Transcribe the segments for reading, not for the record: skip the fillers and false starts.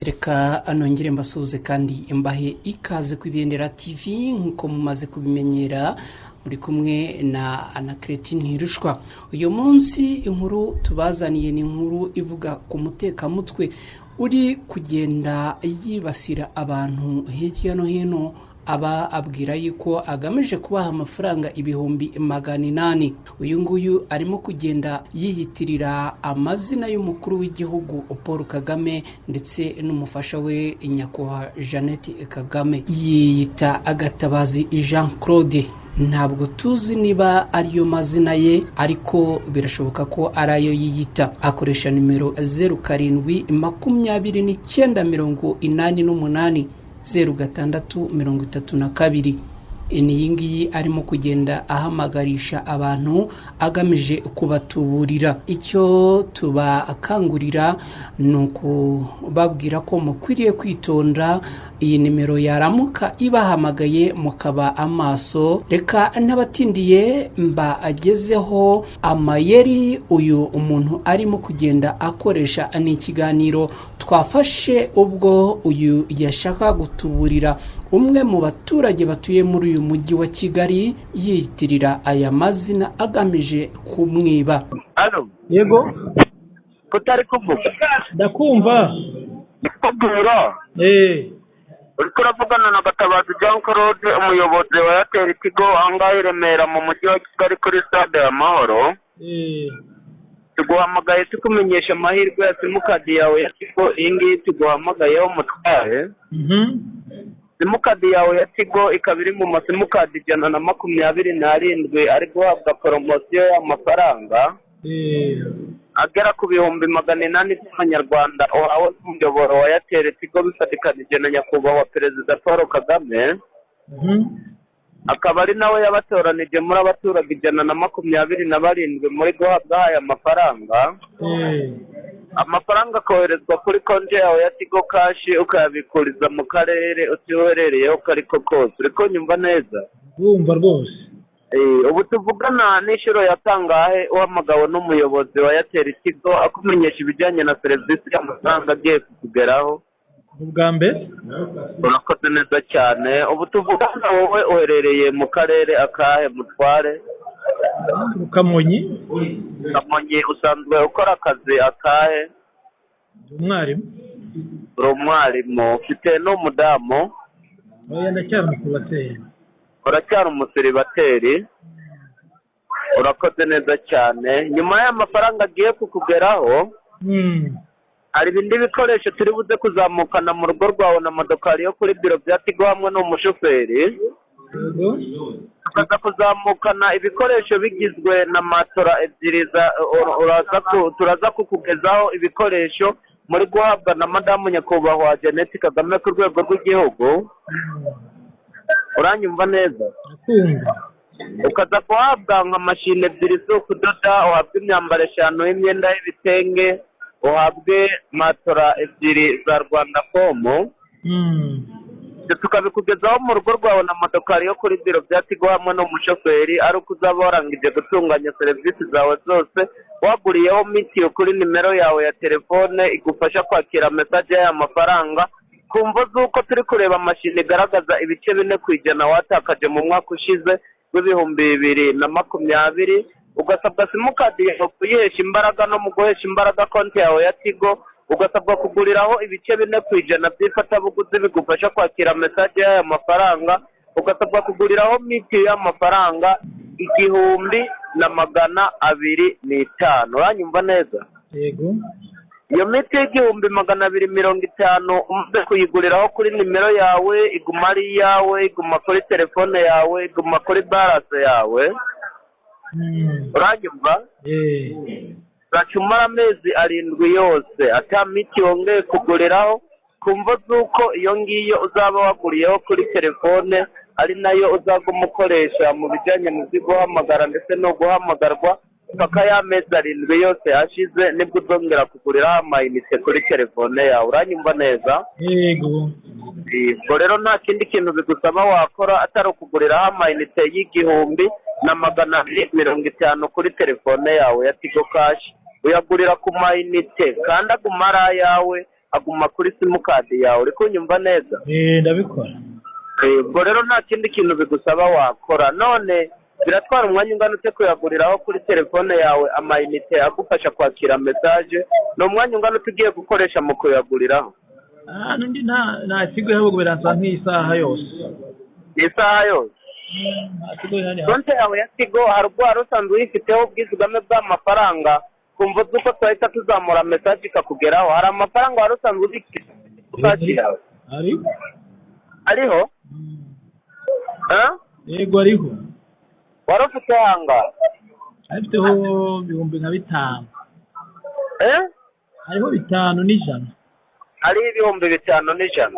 Reka nongere mbasuhuze kandi mbahe ikaze ku Ibendera TV. Nk'uko mumaze kubimenyera, muri kumwe na Anaclet Ntirushwa. Uyu munsi inkuru tubazaniye ni inkuru ivuga ku mutekamutwe uri kugenda yibasira abantu hirya no hino, aba abwira yuko agamije kubaha amafaranga 800,000. Uyu nguyu arimo kugenda yiyitirira amazina y'umukuru w'igihugu Paul Kagame ndetse n'umufasha we nyakubahwa Jeannette Kagame. Yiyita Agatabazi Jean Claude. Ntabwo tuzi niba ariyo mazina ye, ariko birashoboka ko ari ayo yiyita. Akoresha nimero 0729880632. Ni iyi ngiyi arimo kugenda ahamagarisha abantu agamije kubatuburira. Icyo tubakangurira ni ukubabwira ko mukwiriye kwitonda, iyi nimero yaramuka ibahamagaye mukaba amaso. Reka n'abatindiye mbagezeho amayeri uyu umuntu arimo kugenda akoresha. Ni ikiganiro twafashe ubwo uyu yashaka gutuburira umwe mu baturage batuye muri uyu mujyi wa Kigali, yiyitirira aya mazina agamije kumwiba. Alo? Yego. Kutari kuvuga? Ndakumva. Ndikubwira. Uriko uravugana na Gatabazi Jean Claude, umuyobozi wa Airtel Tigo ahangaha i Remera mu mujyi wa Kigali kuri Stade Amahoro. Tuguhamagaye tukumenyesha amahirwe ya simukadi yawe ya Tigo, iyi ngiyi tuguhamagayeho mutware. Simukadi yawe ya Tigo ikaba iri mu masimukadi 127 ari guhabwa poromosiyo y'amafaranga agera ku 800,000 by'amanyarwanda uhawe n'umuyoboro wa Airtel Tigo bifatikanije na nyakubahwa Perezida Paul Kagame, akaba ari nawe yabatoranije muri abaturage 127 muri guhabwa aya mafaranga. Amafaranga akoherezwa kuri konti yawe ya Tigo Cash, ukayabikuriza mu karere uherereye uko ariko kose. Uri kunyumva neza? Ndumva rwose. Ubu tuvugana n'inshuro ya kangahe uhamagawe n'umuyobozi wa Airtel Tigo akumenyesha ibijyanye na serivisi y'amafaranga agiye kukugeraho? Ubwa mbere. Urakoze neza cyane. Ubu tuvugana wowe uherereye mu karere akahe mutware? Kamonyi. Kamonyi. Usanzwe ukora akazi akahe? Umwarimu. Uri umwarimu. Ufite n'umudamu? Oya, ndacyari umuseribateri. Uracyari umuseribateri. Urakoze neza cyane. Nyuma y'amafaranga agiye kukugeraho, hari ibindi bikoresho turi buze kuzamukana mu rugo rwawe na modokari yo kuri biro bya Tigo hamwe n'umushoferi. Tukaza kuzamukana ibikoresho bigizwe na matora ebyiri, turaza kukugezaho ibikoresho muri guhabwa na madamu nyakubahwa Jeannette Kagame ku rwego rw'igihugu. Uranyumva neza? Ukaza guhabwa nka mashini ebyiri zo kudoda, uhabwe imyambaro 5 y'imyenda y'ibitenge, uhabwe matora ebyiri za Rwanda Fomu. Tukabikugezaho mu rugo rwawe na modokari yo kuri biro bya Tigo hamwe n'umushoferi, ari uko uzaba warangije gutunganya serivisi zawe zose, waguriyeho mitiyu kuri nimero yawe ya telefone igufasha kwakira mesaje y'aya mafaranga. Ku mvo z'uko turi kureba mashini igaragaza ibice 4% watakaje mu mwaka ushize w'2020, ugasabwa simukadi yawe kuyihesha imbaraga no mu guhesha imbaraga konti yawe ya Tigo, ugasabwa kuguriraho ibice 4% by'ifatabuguzi bigufasha kwakira mesaje y'aya mafaranga, ugasabwa kuguriraho mitiyu y'amafaranga 1,205. Uranyumva neza? Yego. Iyo miti y'1,250 umaze kuyiguriraho kuri nimero yawe, iguma ari iyawe, iguma kuri telefone yawe, iguma kuri balance yawe. Uranyumva? Ugaca umara amezi 7 yose ata miti wongeye kuguriraho, ku mvo z'uko iyo ngiyo uzaba waguriyeho kuri telefone ari nayo uzaguma ukoresha mu bijyanye mu byo guhamagara ndetse no guhamagarwa, paka y'amezi 7 yose ashize nibwo uzongera kuguriraho amayinite kuri telefone yawe. Uranyumva neza? Yego. Ubwo rero nta kindi kintu bigusaba wakora atari ukuguriraho amayinite y'1,250 kuri telefone yawe ya Tigo Cash. Uyagurira ku mayinite kandi aguma ari ayawe. aguma kuri simukadi yawe. Uri kunyumva neza? Ndabikora. Ubwo rero nta kindi kintu bigusaba wakora. None biratwara umwanya ungana ute kuyaguriraho kuri telefone yawe amayinite agufasha kwakira mesaje? Ni umwanya ungana ute ugiye gukoresha mu kuyaguriraho? Ahantu ndi nta Tigo ihari, biransaba nk'isaha yose. Isaha yose? Konti yawe ya Tigo hari ubwo wari usanzwe uyifiteho ubwizigame bw'amafaranga, kumva uko twahita tuzamura mesaje ikakugeraho? Hari amafaranga wari usanzwe ubikije kuri yawe? Ariho? Yego ariho. Wari ufite angahe? Afiteho 5000. Hariho 500. Hariho 5,100.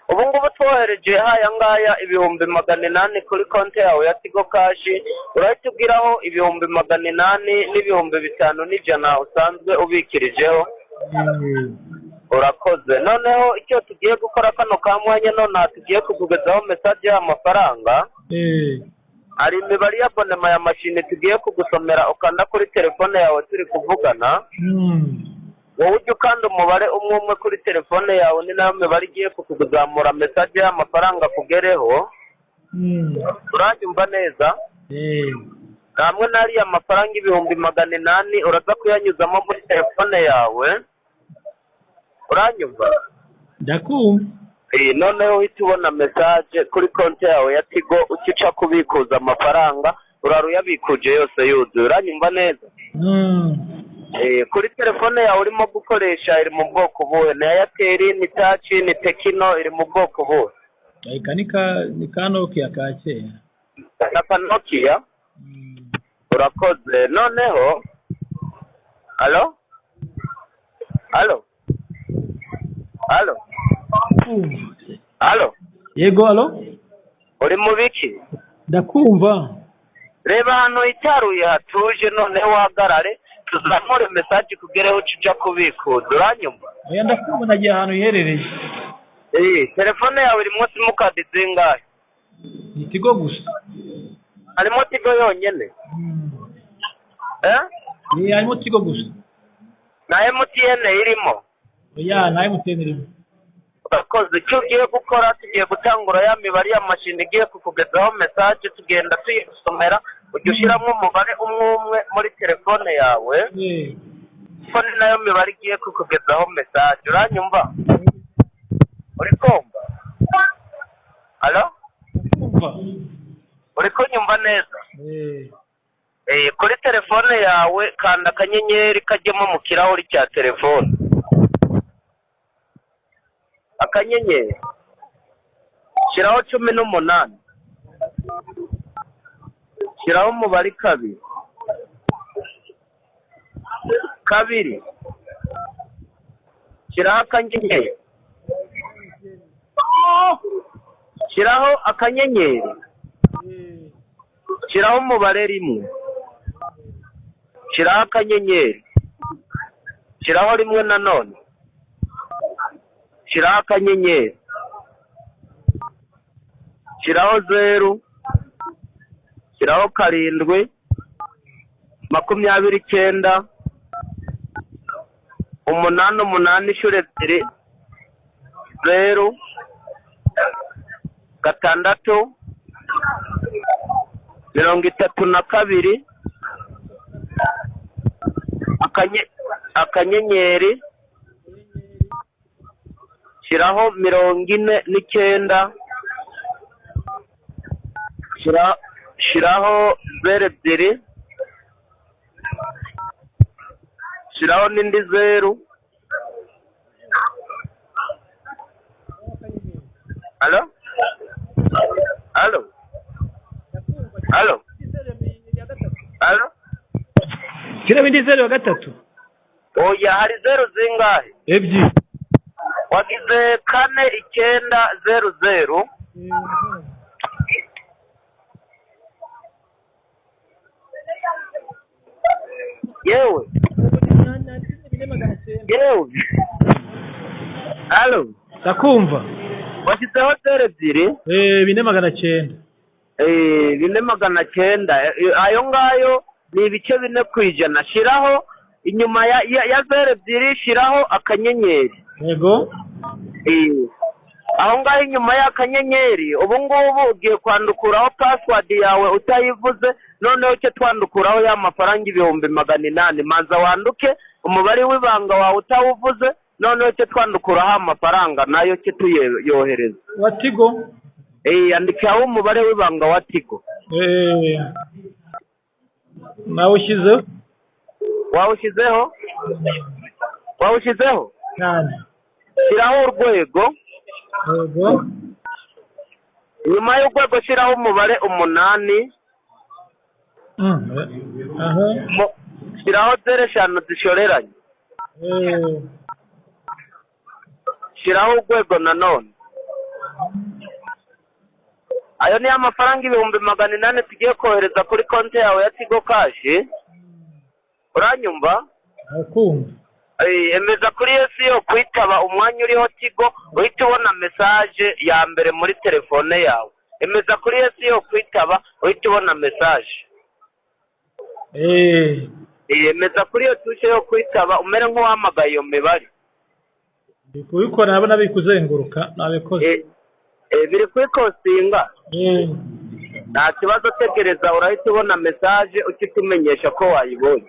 Ubu ngubu twohereje haya ngaya 800,000 kuri konti yawe ya Tigo Cash. Urahita ubwiraho 800,000 n'5,100 usanzwe ubikirijeho. Urakoze. Noneho icyo tugiye gukora kano ka mwanya, none tugiye kukugezaho mesaje y'amafaranga. Hari imibare ya abonema ya mashini tugiye kugusomera, ukanda kuri telefone yawe turi kuvugana. Wowe ujya ukanda umubare umwe umwe kuri telefone yawe, ni nayo mibare igiye kukuzamura mesaje y'amafaranga kugereho. Uranyumva neza? Hamwe n'ariya mafaranga 800,000 uraza kuyanyuzamo muri telefone yawe. Uranyumva? Ndakumva. Noneho uhita ubona mesaje kuri konti yawe ya Tigo ukica kubikuza amafaranga, urara uyabikuje yose yuzuye. Uranyumva neza? Kuri telefone yawe urimo gukoresha iri mu bwoko buhe? Ni Airtel, ni Touch, ni Tecno, iri mu bwoko buhe? Eka ni ka Nokia ka kera. Ka Nokia? Urakoze. Noneho alo? Alo? Alo? Alo? Yego alo? Uri mu biki? Ndakumva. Reba hano hitaruye hatuje, noneho uhagarare tuzamure mesaje kugereho uca kubikuza. Uranyumva? Oya ndakumva, nagiye ahantu hiherereye. Telefone yawe irimo simukadi zingahe? Ni Tigo gusa. Harimo Tigo yonyine? Harimo Tigo gusa. Na MTN irimo? Oya nta MTN irimo. Urakoze. Icyo ugiye gukora, tugiye gutangura ya mibare ya mashini igiye kukugezaho mesaje, tugenda tuyisomera, ujya ushyiramo umubare umwe umwe muri telefone yawe, kuko ni nayo mibare igiye kukugezaho mesaje. Uranyumva? Uri kumva? Alo? Uri kunyumva neza? Kuri telefone yawe kanda akanyenyeri kajyemo mu kirahuri cya telefone. Akanyenyeri shyiraho 18, shyiraho umubare 2 2, shyiraho akanyenyeri, shyiraho akanyenyeri, shyiraho umubare 1, shyiraho akanyenyeri, shyiraho 1 nanone, shyiraho akanyenyeri, shyiraho 0, shyiraho 7, 29, 8 8 2 0, 6, 32, akanyenyeri, shyiraho 49, shyiraho 0 2, shyiraho n'indi 0. Alo? Alo? Alo? Alo? Shyiraho indi 0 ya 3. Oya hari 0 zingahe? 2. Wagize 4 9 0 0. Yewe. Yewe. Alo. Ndakumva. Washyizeho 0 2. 4,900. 4,900. Ayo ngayo ni ibice 4%. Shyiraho Inyuma ya zeru ebyiri shyiraho akanyenyeri. Yego. Aho ngaho inyuma y'akanyenyeri, ubu ngubu ugiye kwandukuraho password yawe utayivuze, noneho cyo twandukuraho ya mafaranga 800,000. Manza wanduke umubare w'ibanga wawe utawuvuze, noneho cyo twandukuraho amafaranga nayo cyo tuyohereza. Wa Tigo? Andikaho umubare w'ibanga wa Tigo. Nawe ushyizeho? Wawushyizeho? Wawushyizeho? Cyane. Shyiraho urwego. Yego. Nyuma y'urwego shyiraho umubare 8. Shyiraho zeru 5 zishoreranye. Shyiraho urwego nanone. Ayo ni amafaranga 800,000 tugiye kohereza kuri konti yawe ya Tigo Cash. Uranyumva? Ndakumva. Emeza kuri yesi yo kwitaba umwanya uriho Tigo, uhita ubona message ya mbere muri telefone yawe. Emeza kuri yesi yo kwitaba, uhita ubona message. Emeza kuri iyo tushe yo kwitaba, umere nk'uwahamagaye iyo mibare. Ndi kubikora, nabona biri kuzenguruka, nabikoze. Biri kwikosinga. Nta kibazo, tegereza urahita ubona message ukitumenyesha ko wayibonye.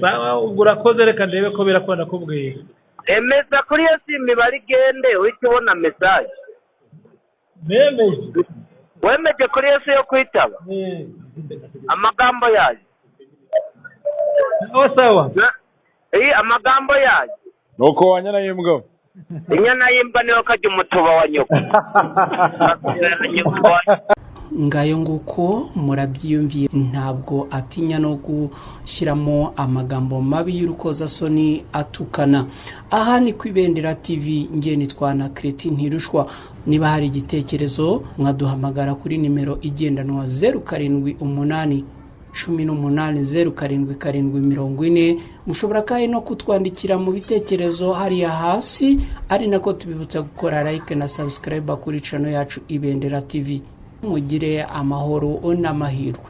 Sawa, ubwo urakoze, reka ndebe ko birakunda kubwira. Emeza kuri iyo si imibare igende uhita ubona message. Nemeje. Wemeje kuri iyo si yo kwitaba? Amagambo yayo. Sawa. Amagambo yayo. Nuko wanyana y'imbwa. Inyana y'imbwa niyo kajya umutuba wa nyoko. Ngayo nguko murabyiyumviye, ntabwo atinya no gushyiramo amagambo mabi y'urukozasoni atukana. Aha ni ku Ibendera TV, nge nitwa na Kreti Ntirushwa. Niba hari igitekerezo mwaduhamagara kuri nimero igendanwa 078 18 07 7 40. Mushobora kandi no kutwandikira mu bitekerezo hariya hasi, ari nako tubibutsa gukora like na subscribe kuri channel yacu Ibendera TV. Mugire amahoro n'amahirwe.